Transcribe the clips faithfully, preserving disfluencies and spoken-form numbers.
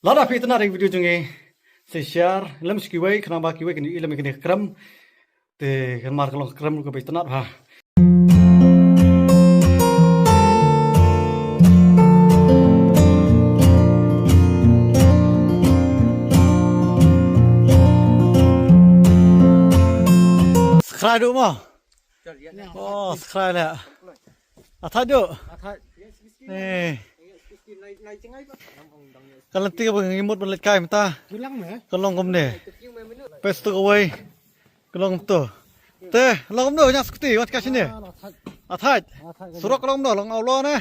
Lada phi itynnad ïa ka video jong ngi, sa share lem sha kiwei, khnang ba kiwei kin ïohi lem ïa kane ka krem. Te kan mar ka long ka krem ruh kaba itynnad bha. Skrai duh mo. Oh, skrai leh. Athait duh. Athait. Eh. Ka lynti kaba ngi mut ban leit kai mynta. Ka long kumne. Peit sha kawei. Ka long kumto. Te, long kumno, ïa skuti, wan kai shane. Athait. Surok ka long kumno, long awlo ne.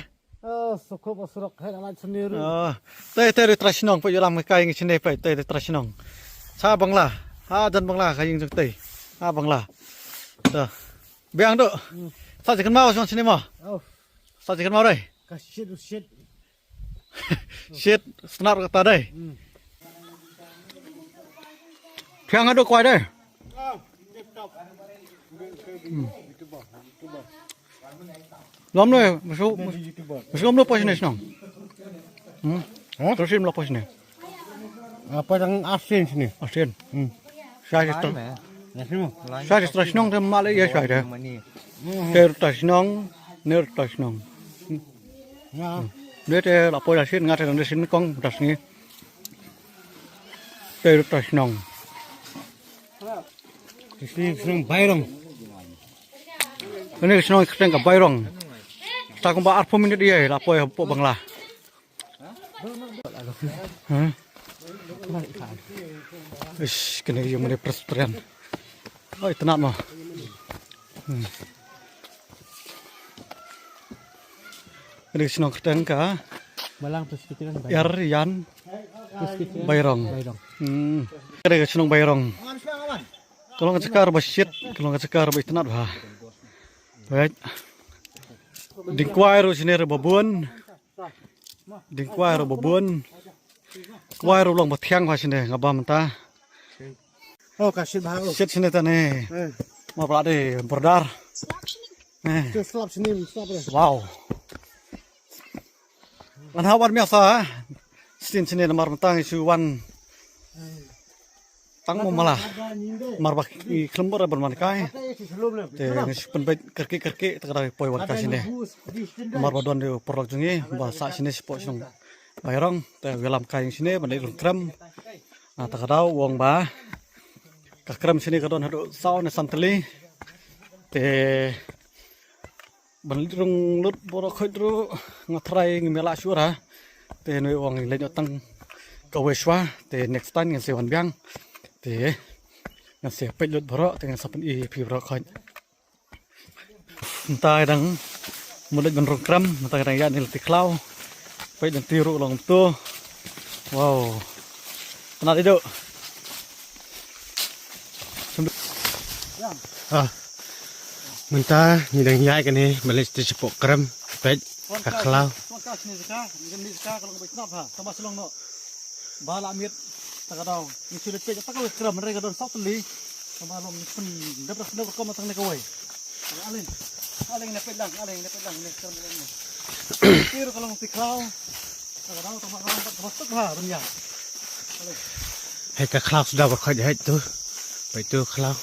Ah, te, te, te trai shnong, peit, ïalam kai ngi shane, peit, te, te trai shnong. Sha Bangla. Ha, jan Bangla, ka ïing jong te. Ha, Bangla. Te. Biang duh. Sa jikan mau shong shane mo. Sa jikan mau dei. Ka shit, shit. Shit, snar kata dei. Phiang ado kwai dei. Lom ne, musu, musu lom ne pos ne shnong. Hmm? Ha? Terus lom pos ne. Apa yang asin sini? Asin. Hmm. Saya itu. Asin. Saya itu shnong te male ya saya deh. Ter ta shnong, ner ta shnong. Ya. Dia te la poi la shin, nga te dang da shin kong, da sngi. Te ta shnong. Shnong, shnong Bairong. Ini shnong kyrteng ka Bairong. Ta kumba arphew minit ïa la poi hapoh Bangla. Huh? Ish, kane ka ïing mane prestren. Oi, tnat mo. Hmm. Kane ka shnong kyrteng ka Balang Presbyterian Bairong. Ïar Ïan Presbyterian Bairong. Bairong. Hmm. Kane ka shnong Bairong. Ka long ka jaka ba shit, ka long ka jaka ba itynnat bha. Right. Ding kwai ruh shane ruh ba bun. Ding kwai ruh ba bun. Kwai ruh long ba thiang bha shane nga bam mynta. Oh, ka shit bha, oh. Shit shane tane. Eh. Ma pla de bordar. Eh. Tu slap shane, slap de. Wow. Ngan hap wan miaw sa, eh. Stin shane namar mynta ngi shu wan. Tang mo mala. Mar ba i khlem bor ban wan kai. Te ngi shu pynbeit kyrkieh kyrkieh te ka dei poi wan kai shane. Mar ba don de paralok jong ngi ba sah shane shapoh shnong Bairong te u ïalam kai shane ban leit rung krem. Ah, te ka dei u ong ba ka krem shane ka don haduh saw ne san tylli. Te ban leit rung lut baroh khoit ruh nga try ngim ïa lah shuh ra. Te ngi ong leit noh tang kawei shuwa, te next time ngan sa wan biang. Te ngan sa peit lut baroh, te ngan sa pyni ïa phi baroh khoit. Mynta dang mut leit ban rung krem, mynta dang ïaid ne lynti khlaw. Peit lynti ruh long kumto. Wow. Tnat iduh. Ah. Mynta ngi dang ïaid kane ban leit shatei shapoh krem. Peit ka khlaw. Ba la miet ta ka daw. Ngi shu leit peit ta ka krem re ka don saw tylli. Tang ba long ngi pyndep da snow rukom tang ne kawei. Aleng. Aleng ne peit lang, aleng ne peit lang ne krem lang ne. Ti ru ka long ti khlaw. Ta ka daw tang ba long ka ba suk ha ban ïa. Aleng. Hei ka khlaw suda ba khot hei tu. Peit tu khlaw.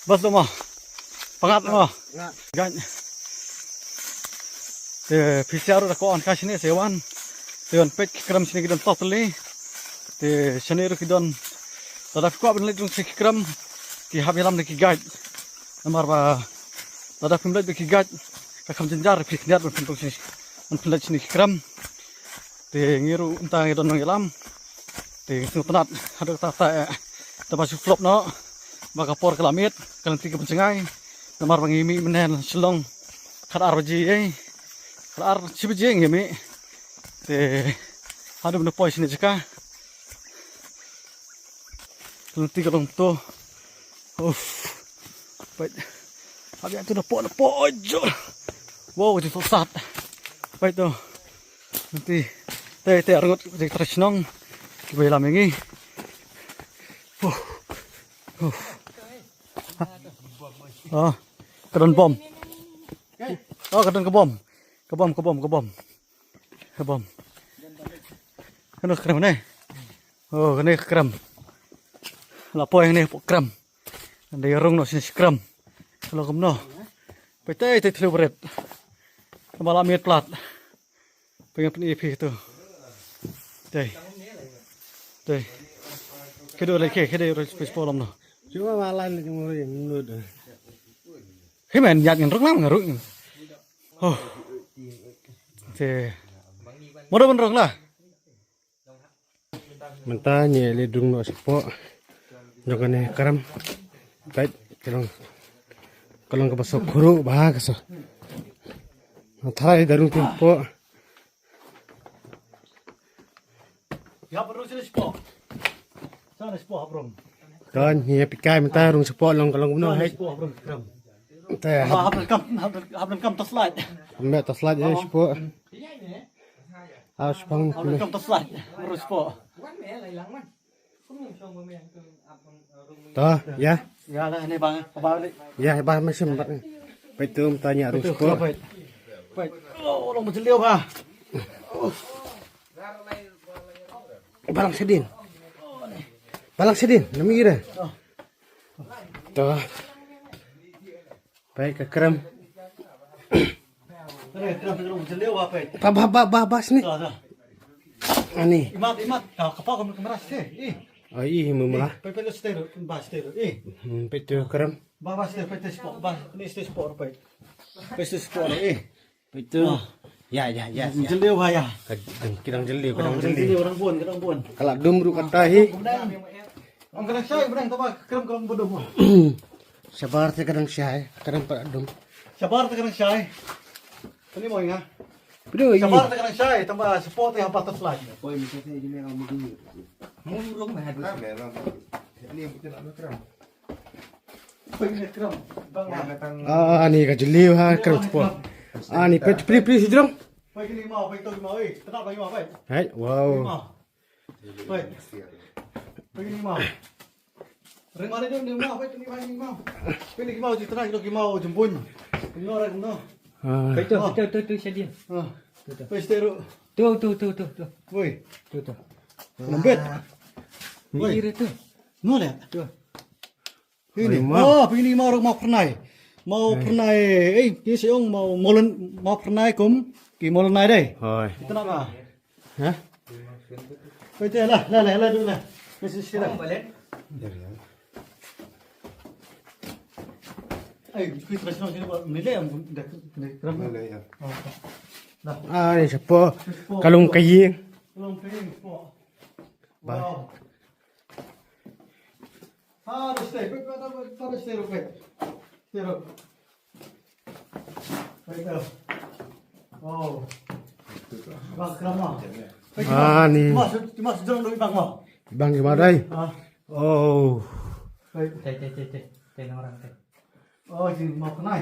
Bas tu mo. Pangat mo. Nga. Gan. Te phi sha ruh da ko on ka shane se wan. Te wan peit ki krem shane ki don saw tylli. Te shane ruh ki don. Lada phi kwah ban leit rung sha ki krem ki hap ïalam da ki guide. Namar ba lada phim leit da ki guide ka kham jynjar phi khyndiat ban pynrung shane ban pynleit shane ki krem. Te ngi ruh mynta ngi don nongïalam. Te ngi sngewtynnat haduh katta katta eh. Te ba shu flop noh ba ka por ka la miet ka lynti ka pynjngai. Namar ba ngi mih mynne na Shillong khatar baje ei. Khatar shi baje ngi mih. Te haduh ban poi shane jaka. Ka lynti ka long to. Uff. Peit. Hap ïa tu na pok na pok oi jor. Wow, ka jingthoh sat. Peit to. Lynti. Te te arngut te trai shnong. Kiba ïalam ïa ngi. Uff. Uff. Ah, ka don bom. Oh, ka don ka bom. Ka bom, ka bom, ka bom. Ka bom. Kano ka krem ne? Oh, kane ka krem. La poi hangne hapoh krem. Ynda ïa rung noh shane shi krem. Ka long kumno? Peit te, te thliew bret. Ka ba la miet plat. Peit ngan pyni ïa phi to. Te. Te. Khublei, khublei, khublei, khublei, khublei, khublei, khublei. Cuma malah ni cuma ni menurut. Hei men, ïa ngan rung lang ngan rung. Oh. Te. Mo da ban rung lah. Mynta ngi la rung noh shapoh jong kane ka krem. Peit, ka long, ka long kaba suk khuruh bha ka suk. Tharai da rung shapoh. Hap rung shapoh. Sa shapoh hap rung. Don, ngi phi kai mynta rung shapoh long ka long kumno hei. Shapoh hap rung krem. Te hap. Hap rung kam, hap rung, hap rung kam torchlight. Hap rung torchlight ïa shapoh. Ah, shipang. Hap rung kam torchlight. Rung shapoh. To, ïa. Ïa lah, ni bang, bang ni. Ïa, bang, masih empat ni. Peit to, mynta ngi rung shapoh. Peit. Peit. Oh, long ba jylliew bha. Balang shadien. Balang shadien, nami ira. To. Peit ka krem. Peit, krem, krem, jylliew bha, peit. Ba, ba, ba, ba, ba, sini. To, to. Ani. Imat, imat. Ka, ka pa, ka, ka mera, sini. Eh. Ai, ih, mera. Eh, peit, peit, lo, sini, ba, sini, eh. Hmm, peit to krem. Ba, ba, sini, peit, to spot, ba, ni sini spot, peit. Peit, to spot, eh. Peit to. Ah. Ya, ya, ya, ya. Jylliew bha, ya. Ka, ka dang jylliew, ka dang jylliew. Ka dang bun, ka dang bun. Ka la dum ruh kata hi. Ong ka dang shai, ka dang taba, krem, krem, ba dum. Shabar te ka dang shai, ka dang pat dum. Shabar te ka dang shai. Kani mo nga. Peit to, i. Shabar te ka dang shai, taba shapoh te hap torchlight. Poi, mi te ni mo dum. Mo rung mah. Ni mo te nak krem. Peit ni krem, bang lah. Ah, ni ka jylliew ha, krem spot. Ah, ni peit, peit, peit, sijrong. Peit ni mau, peit tu mau, eh. Tengah bagi mau, peit. Hai, wow. Mau. Peit. Peit ni mau. Ring mana dia ni mau, peit ni bagi mau. Peit ni mau, di tengah, kita mau jemput. Ni orang no. Ah. Peit tu, peit tu, tu, tu, shadien. Ah. Tu, tu. Peit seteru. Tu, tu, tu, tu, tu. Woi. Tu, tu. Lembet. Woi. Kira tu. No le. Tu. Peit ni. Ai, ma. Oh, peit ni mau, mau phyrnai. Mau phyrnai. Eh, ki sa ong mau molen, mau phyrnai kum ki molen nai dei. Hoi. Kita nak ba. Ha? Peit la, la, la, la, la. Mesti sila. Ai, kui terus nang sini ba. Ni le am dah ni terang. Ni le, ya. Oh. Dah. Ah, ni shapoh. Shapoh. Ka long ka ïing. Ka long ka ïing shapoh. Ba. Wow. Harus deh, peit, peit, peit, harus deh, peit. Peit, peit. Peit, peit. Oh. Bang, kerama. Peit, ah, ni. Mas, mas, jangan dulu, Bang, mau. Bang, gimana, eh? Ah. Oh. Peit. Teh, teh, teh, teh. Teh, orang, teh. Oh, jin mau kenai.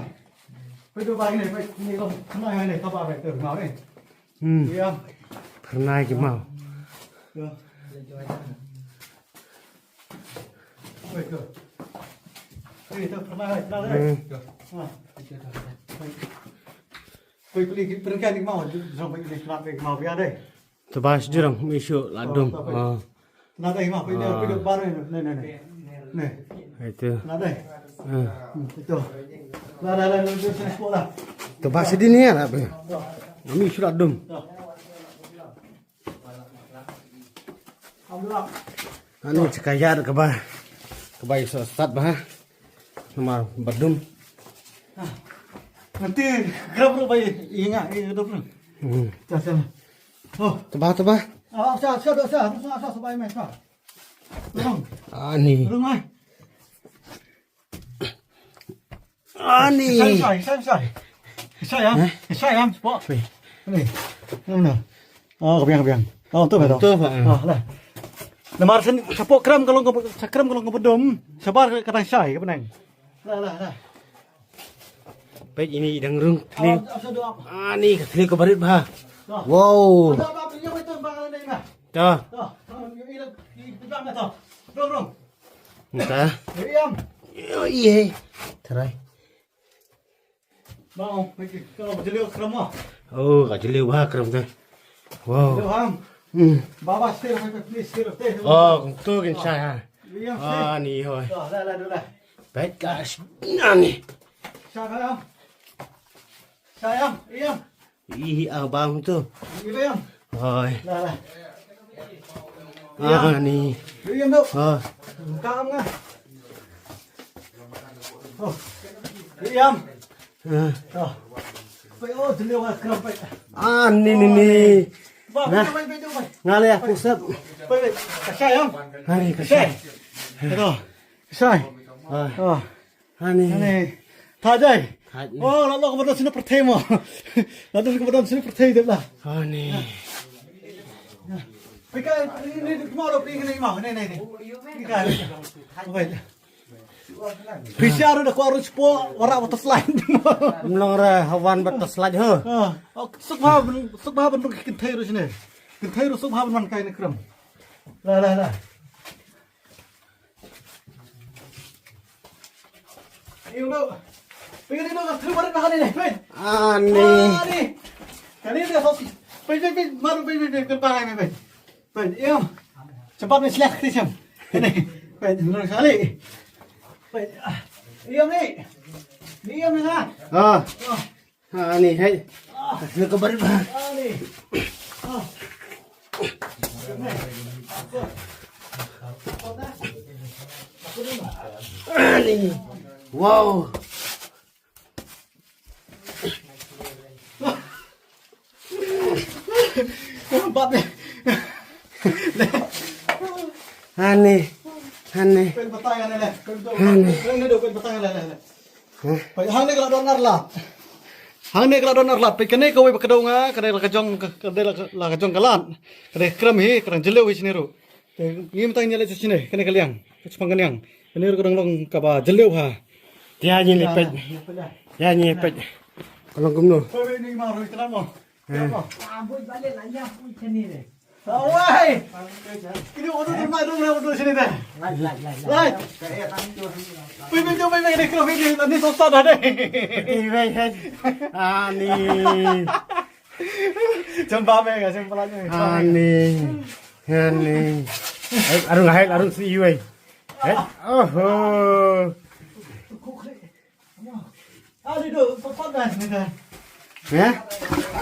Peit tu bai ni, peit ni long kenai ni, kaba peit tu mau ni. Hmm. Ya. Kenai ki mau. Ya. Peit tu. Peit tu kenai, kenai. Hmm. Ha. Peit. Peit ni, peit ni mau, jong peit ni kenai mau biar deh. Tebas jurang, mi shu la dum. Oh, tebas. Ah. Nadai mah, peit, peit, baru ni, ni, ni, ni. Ni. Itu. Nadai. Ah. Hmm, itu. Lah, lah, lah, lah, lah, lah, lah. Tebas di ni ya, lah, be. Mi shu la dum. Alhamdulillah. Ani cakaya kaba, kaba iso sat ba. Namar ba dum. Ah. Nanti grab ru bai inga, eh, grab ru. Hmm. Dah, dah. Oh. Tebas, tebas. Ah, sa, sa, sa, sa, sa, sa, bai mai sa. Rung. Ani. Rung mai. Ani. Sai, sai, sai, sai. Sai, ya. Hah? Sai, ya, spot. Wei. Ni. Mana? Oh, kebiang, kebiang. Oh, tu, tu. Tu, Pak. Oh, lah. Namar sen, shapoh krem ka long ka, shapoh krem ka long ka ba dum. Shabar ka dang shai, ka beneng. Lah, lah, lah. Peit ini dang rung thliew. Ah, ni ka thliew ka barit ba. Lah. Wow. Ada apa, apa, apa, apa, apa, apa, apa, apa. Dah. Dah. Rung, rung. Entah. Dah. Yo, iya. Try. Ba ong, peit ki, ka jylliew krem mo. Oh, ka jylliew bha krem te. Wow. Jylliew ham. Hmm. Baba, stay, stay, please, stay, stay. Oh, kumto kin shai ha. Ïa, stay. Ah, ni hoi. Dah, dah, dah, dah. Peit ka sh-, ani. Shai ham. Shai ham, ïa. Ih, ah, bam tu. Ïa, ïa. Hoi. Dah, dah. Ah, ni. Ïa, ïa, tu. Ah. Buka am nga. Oh. Ïa. Ah. Peit, oh, jylliew bha krem, peit. Ah, ni, ni, ni. Ba, nah. Peit, peit, peit, peit. Nga leh aku sep. Peit, peit. Ka shai, em? Hari, ka shai. Shai. Ito. Ka shai. Ah. Ah. Ani. Ani. Thait dei. Thait ni. Oh, la long ka ba don sini pyrthei mo. La long ka ba don sini pyrthei dei la. Ani. Pika, ni, ni, ni, ni, ni, ni, ni, ni. Pika. Wait. Pisa ruh da kwah ruh spo, warak water slide. Mlong re, hawan water slide, ho. Ah, oh, suk bha ban, suk bha ban ruh kynthei ruh sini. Kynthei ruh suk bha ban man kai ni krem. La, la, la. Yung do. Pegin do ka thru barit na kani ni, pegin. Ani. Ani. Kani ni, sos. Pegin, pegin, pegin, maru, pegin, pegin, pegin, pegin, pegin. Peit, ïa. Cepat ni, slek, Krisem. Ini. Peit, menurut sekali. Peit, ah. Ïa ni. Ni ïa ni, ha. Ah. Ah. Ah, ni, hei. Ah. Ni ka barit, ha. Ah, ni. Ah. Ah, ni. Wow. Bat ni. Ani, ani. Peit batai ane le. Ani. Peit ni do, peit batai ane le. Hah? Peit hangne ka la don arlat. Hangne ka la don arlat. Peit kane kawei ba ka dei nga, ka dei la ka jong, ka dei la ka, la ka jong ka lad. Ka dei krem hi, ka dang jylliew hi shini ruh. Te ngi mynta ngi leit sha shane, kane ka liang, ka shipang ka liang. Kane ruh ka dang long kaba jylliew ha. Te ïa ngi leit peit. Ïa ngi leit peit. Ka long kumno? Awai. Kini order ma dong na order sini dah. Lai, lai, lai, lai. Lai. Pei, pei, pei, pei, dei, kena pei, dei, ni sosot dah, dei. Pei, pei, pei. Ah, ni. Chamba me ka, chamba la me. Ani. Ani. Eh, arung hai, arung si yue. Eh? Oho. Ani do, papat dah ni dah. Ya?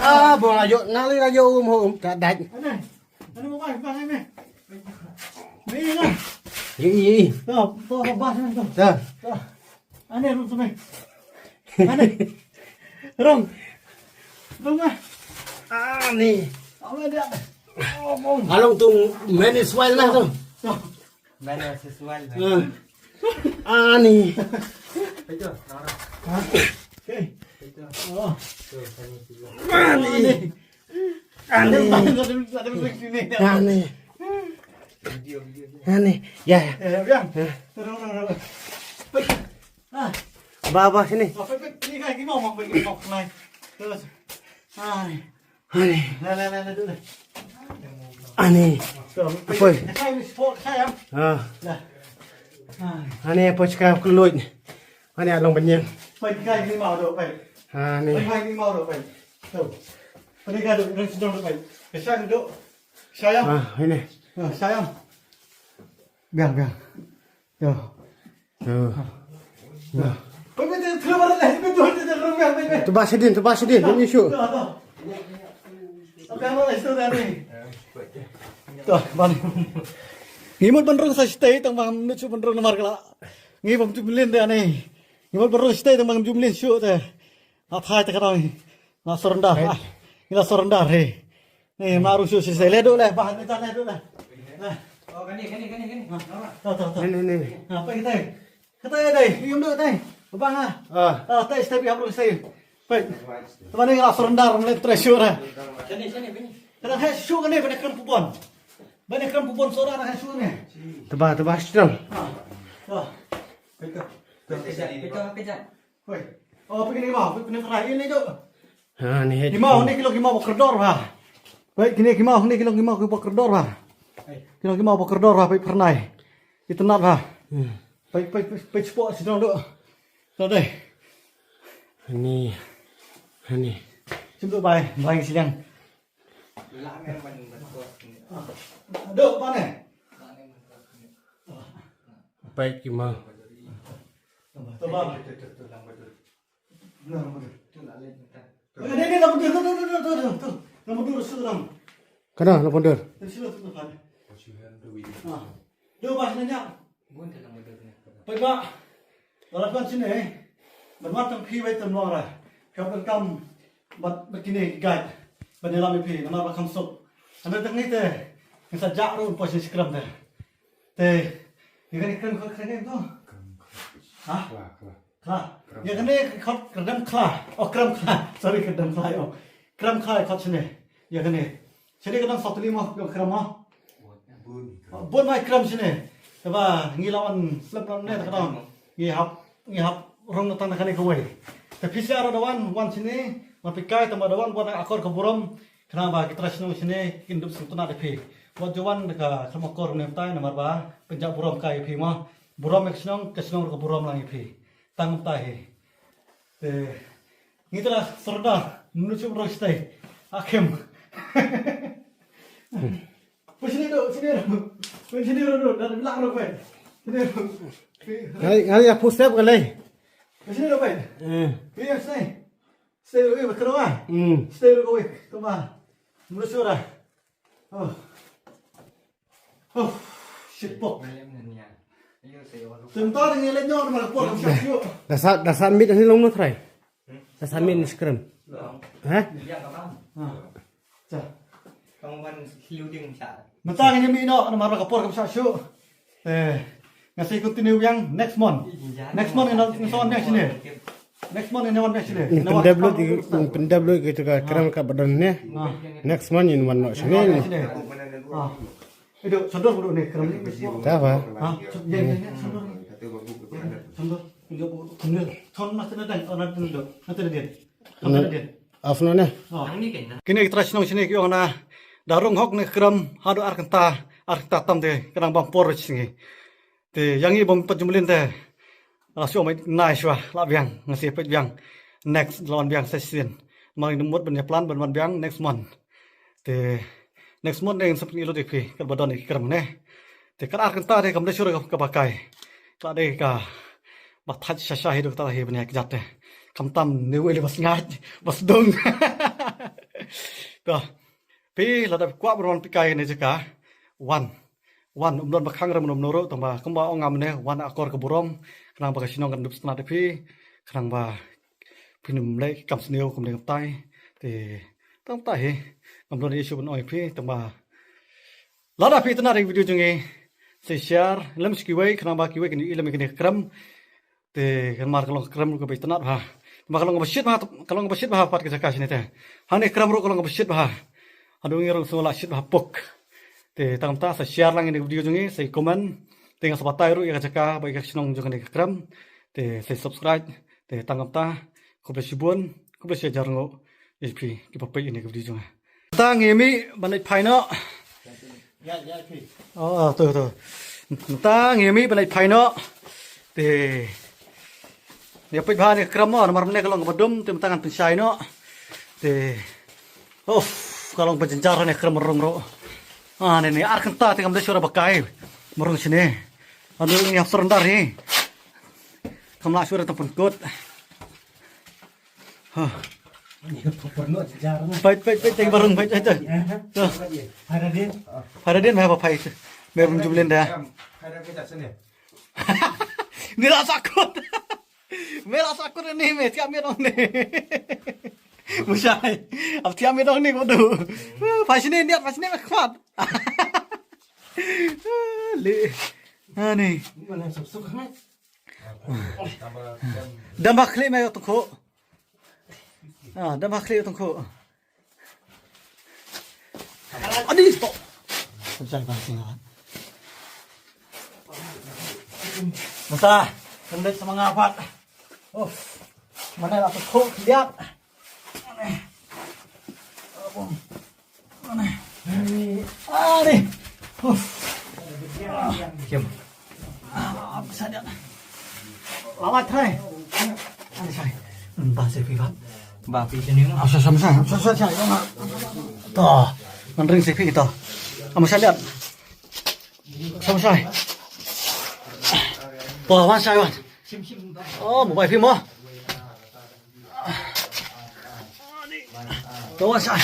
Ah, bo ayo, nali ayo um um, tak dah. Ani. Ani mo bai, bai ni. Ni na. Ye, ye. Tu, tu, bah ni tu. Dah. Tu. Ani, rung sumai. Ani. Rung. Rung ah. Ani. Apa dia? Oh, bom. Along tu manis wild lah tu. Tu. Mana sesuai lah. Ah. Ani. Itu, Nora. Ha? Okay. Itu. Oh. Tu, sini dulu. Ani. Ani. Ada, ada, ada, ada sini. Ani. Video, video, video. Ani. Ya, ya. Eh, biang. Ya. Turun, turun, turun. Baik. Ah. Ba, ba, sini. Oh, baik, baik. Ini kan, ini mau, mau, baik, mau, naik. Terus. Ani. Ani. La, la, la, la, dulu. Ani. Tu, apa? Ka shai ni, sport, ka shai, ya? Ah. La. Ani. Ani, apa cakap keluar ni? Ani, along banyak. Pai, kai ni mau dok, pai. Ani. Pai, kai ni mau dok, pai. Tu. Pai, kai dok, dok, dok, pai. Ka shai dok. Shai, ya? Ah, ini. Ah, shai, ya? Biar, biar. Yo. Yo. Yo. Tebak sidin, tebak sidin, ini shu. Ngi mut ban rung sa shatei, tang ba ngam mut shu ban rung namar ka la. Ngi bym ju mlien de ani. Ngi mut ban rung shatei, tang ba ngam ju mlien shuh te. Nga phai te ka dang. Nga surrender. Ngi la surrender, he. Ni, ma rung shuh shisha. Leh duh leh, bah, ni ta leh duh leh. Leh. Oh, kane, kane, kane, kane. Ha, to, to, to. Ni, ni, ni. Ha, peit katai. Katai, katai. Ïum duh katai. Ba nga. Ah. Ah, tai, tai, ïum duh katai. Peit. Tama ni nga surrender, mlien treasure. Kane, kane, kane. Kane hai shuh kane, bane krem pubon. Bane krem pubon sora, hai shuh kane. Teba, teba, shuh. Ha. Ha. Peit ka. Peit ka, peit ka. Wei. Oh, peit kine ki maw, peit kine ki maw, ini tu. Ha, ni he. Ki maw, ni ki long ki maw ba kordor bha. Wei, kine ki maw, ni ki long ki maw ba kordor bha. Ki long ki maw ba kordor bha, peit phyrnai. Itynnad bha. Hmm. Peit, peit, peit, peit spot sdang tu. Tu dei. Ni. Hani. Sim do bai, bai siliang. Do ba ne. Bai ki ma. To ba. Kana la pandur. Peit ba la ban shine. Ban wan tang phi wei tang nora. Phi hap ban kam bad bad kine ki guide ban ïalam ïa phi namar ba kham suk. Hynrei tang ngi te ngi sa jah ruh poi sha skram te. Te ïa kane kren khot kren to. Ha? Khla. Ïa kane ka khot kyrdan khla. Oh, kyrdan khla. Sorry, kyrdan khla, oh. Kyrdan khla ka khot shane. Ïa kane. Shane ka dang sawtli mo, ka kyrdan mo. Bun mai kyrdan shane. Te ba ngi la wan slep wan ne ta ka dang. Ngi hap, ngi hap rung na tang na kane kawei. Te phi sa ruh da wan, wan shane. Ma phi kai te ma da wan, wan akor ka burom. Khnang ba ki trai shnong shane kin dup sngewtynnat ïa phi. Wat ju wan da ka khlem akor ne mtai namar ba pynjah burom kai ïa phi mo. Burom ïa ka shnong, ka shnong ruh ka burom lang ïa phi. Tang mtai hi. Te ngi te la surrender, mnu chup roi stay. Akhim. Pui sini do, sini do. Pui sini do, do, dah bilang do, pui. Sini do. Ngai, ngai ya pusep kali. Pui sini do, pui. Eh. Iya, stay. Stay do, eh, bakro ah. Hmm. Stay do, eh, to ba. Mnu sura. Oh. Oh, shit pok. Tenta ngi leh nyok namar por kam shah shuh. Da sa, da sa mit ni long no trai. Da sa mit ni skrim. Ha? Ah. Cha. Mynta ngi mih noh namar ka por kam shah shuh. Eh, nga sa continue biang next month. Next month ngi sa wan biang shane. Next month ngi wan biang shane. Ngi pyndep lut, ngi pyndep lut kita ka kram ka ba don ne. Ah. Next month ngi wan noh shane. Ah. Idu, sodor dulu ni kram. Ta ba? Ha? Yen, yen, yen, sodor. Sodor. Sodor. Ton mas tena dang, oh, nanti dulu. Nanti dia. Nanti dia. Af no ne. Oh. Kine ki trai shnong shane ki ong na. Da rung hok ne kram, haduh ar kynta, ar kynta tam te, ka dang bam por shngi. Te ïa ngi bym pat ju mlien te. La shu mai nai shuwa, la biang, nga sa peit biang. Next, la wan biang sa shisien. Ma ngi mut ban ïa plan ban wan biang next month. Te next month dang sa pyni lut ïa phi, kat ba don ïa ki kram ne. Te kat ar kynta te kam dei shuh ka ba kai. Ka dei ka ba thait sha sha hi duk ta hi ban ïa kjat te. Khamtam ne wei le ba sngaid, ba sdung. To. Phi lada kwah ban wan phi kai ne jaka. Wan. Wan, um don ba khang rem um nuru, tang ba kumba ong ngam ne, wan akor ka burom, khnang ba ka shnong kan dup sngewtynnat ïa phi, khnang ba phin ym leh ki kam sniew kum dei kumtai. Te tang tai hi, ngam don issue ban ong ïa phi, tang ba lada phi tynnat ïa ki video jong ngi, sa share lem sha kiwei, khnang ba kiwei kin ïohi lem ïa kane ka kram. Te kan mar ka long ka kram ruh kaba itynnat bha. Te ma ka long kaba shit bha, ka long kaba shit bha pat ka jaka shane te. Hangne kram ruh ka long kaba shit bha. Haduh ngi ruh sngewlah shit bha pok. Te tang kumta sa share lang ïa kane ka video jong ngi, sa comment. Te nga sa batai ruh ïa ka jaka bad ïa ka shnong jong kane ka kram. Te sa subscribe. Te tang kumta khublei shibun, khublei shihajar nguh ïa phi kiba peit ïa kane ka video jong nga. Tang ïa mih ban leit phai noh. Ïa, ïa, phi. Oh, oh, to, to. Tang ïa mih ban leit phai noh. Te ïa peit bha ne kram mo, namar ne ka long kaba dum, te mynta ngan pynshai noh. Te, oh, ka long ba jynjar ne kram rung ruh. Ah, ne, ne ar kynta te kam dei shuh ba kai. Marung shane. Anu ngi hap surrender hi. Kam lah shuh tang pynkut. Ha. Peit, peit, peit, teng barung, peit, peit, peit. Phai da dien. Phai da dien, phai ba phai. Me bym ju mlien da. Ni la sakut. Me la sakut ni me, thiah me dong ni. Bushai. Ap thiah me dong ni ko du. Phai shane niat, phai shane me khmat. Le. Ha ni. Dam bha khlieh me ïa u tyngkhuh. Ah, dam bha khlieh ïa u tyngkhuh. Adi, stop. Jai bang singa. Mynta kan dei sa ma nga pat. Uff. Mane la u tyngkhuh khlieh. Ari. Uff. Kim. Ah, apa saja. Lawat hai. Ari sai. Mbah saya pibat. Ba phi kane ma. Sa sa sa sa sa sa. To. Man ring si phi to. Am sa liat. Sa sa. To wan sa wan. Oh, mo bai phi mo. To wan sa.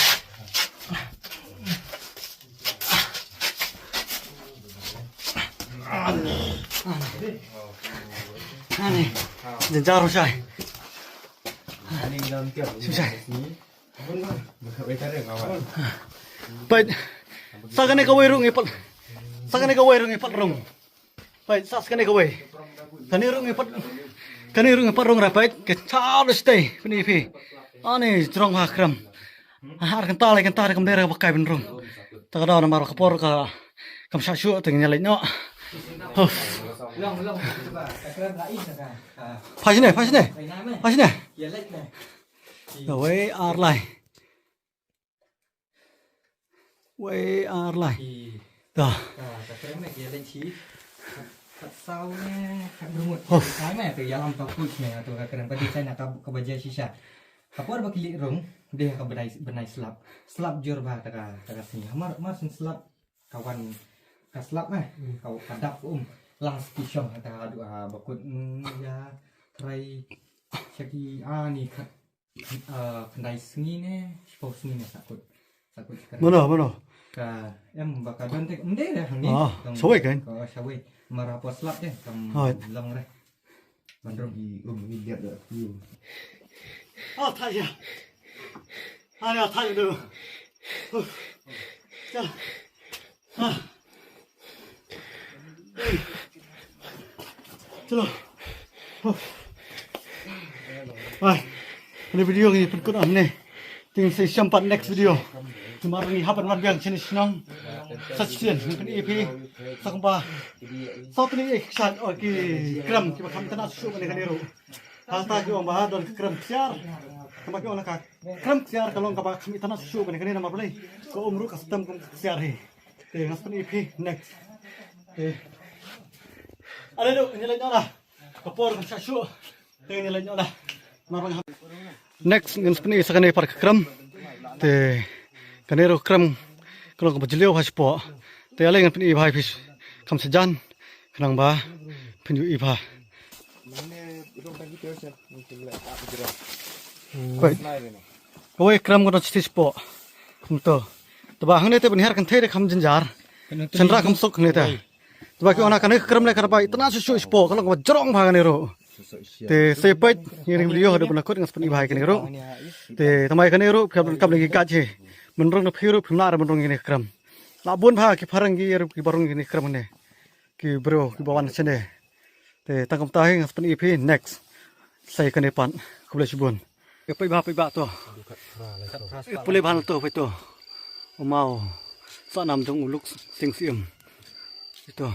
Ani. Ani. Jeng jaru sa. Peit. Sa kane kawei rung i pat. Sa kane kawei rung i pat rung. Peit, sa kane kawei. Kane rung i pat. Kane rung i pat rung ra peit. Ka cha da stay. Pyni phi. Ani jrong ha kram. Har kynta lai kynta da kam dei ra ba kai ban rung. Ta ka daw namar ka por ka kam sah shuh te ngi leit noh. Huf. Pha shane, pha shane. Pha shane. Wei ar lai. Wei ar lai. Dah. Ka krem ne ki leng chi. Khat saw ne khat rmut. Sai ne tu ïalam ka kuch ne tu ka krem padi sai na ka ka baja shisha. Ka por ba ki lih rung dei ka benai benai slap. Slap jur ba ta ka ta ka sngi. Mar mar sin slap ka wan ka slap ne. Ka ka dap um lang ski shong ta ka du ba kut ya trai shaki ani khat Ah, khyndai sngi ne, shiphew sngi ne sa kut. Sa kut shikara. Mano, mano? Ka em ba ka don te, ym dei re hangne. Ah, shawei kan? Ka shawei. Mara po slap te, kam long re. Bandrong. Di um ni liat da. Ah, thai ya. Ah, ya thai do. Cha. Chalo. Bye. Kane video ngi pynkut hangne. Te ngin sa ïashem pat next video. Namar ngi hap ban wan biang shane shnong. Sa shisien ngi pyni ïa phi. Sa kumba. Sa pyni ïa ki kshaid, oh, ki krem kiba kham itynnad shuh kane kane ruh. Hangta ki ong ba don ka krem ksiar. Kumba ki ong na ka krem ksiar ka long kaba kham itynnad shuh kane kane namar balei. Ka um ruh ka stem kum ka ksiar hi. Te ngan sa pyni ïa phi next. Te. Ale du, ngi leit noh da. Ka por kan sah shuh. Te ngi leit noh da. Namar ba nga hap. Next ngan sa pyni sa kane pat ka krem. Te kane ruh krem ka long kaba jylliew ha shapoh. Te ale ngan pyni bha ïa phi kam sa jan. Khnang ba phin ïohi bha. Peit. Kawei krem ka don shi shapoh. Kumto. Te ba hangne te ban hiar kynthei te kham jynjar. Shynrang kham suk hangne te. Te ba ki ong na kane ka krem ne ka dei ba itynnad shuh shuh shapoh ka long kaba jrong bha kane ruh. Te sa peit ïa kane ka video haduh ban kut ngan sa pyni bha ïa kane ruh. Te tang ba ïa kane ruh phi hap ban kap ïa ki guide hi. Ban rung na phi ruh phim lah re ban rung ïa kane ka krem. La bun bha ki phareng ki ruh kiba rung ïa kane ka krem ne. Ki briew kiba wan shane. Te tang kumta hi ngan sa pyni ïa phi next. Sa ïa kane pat. Khublei shibun. Peit bha, peit bha to. Pule bha to, peit to. U maw. Sa nam jong u Luk Sing Syiem. Ito.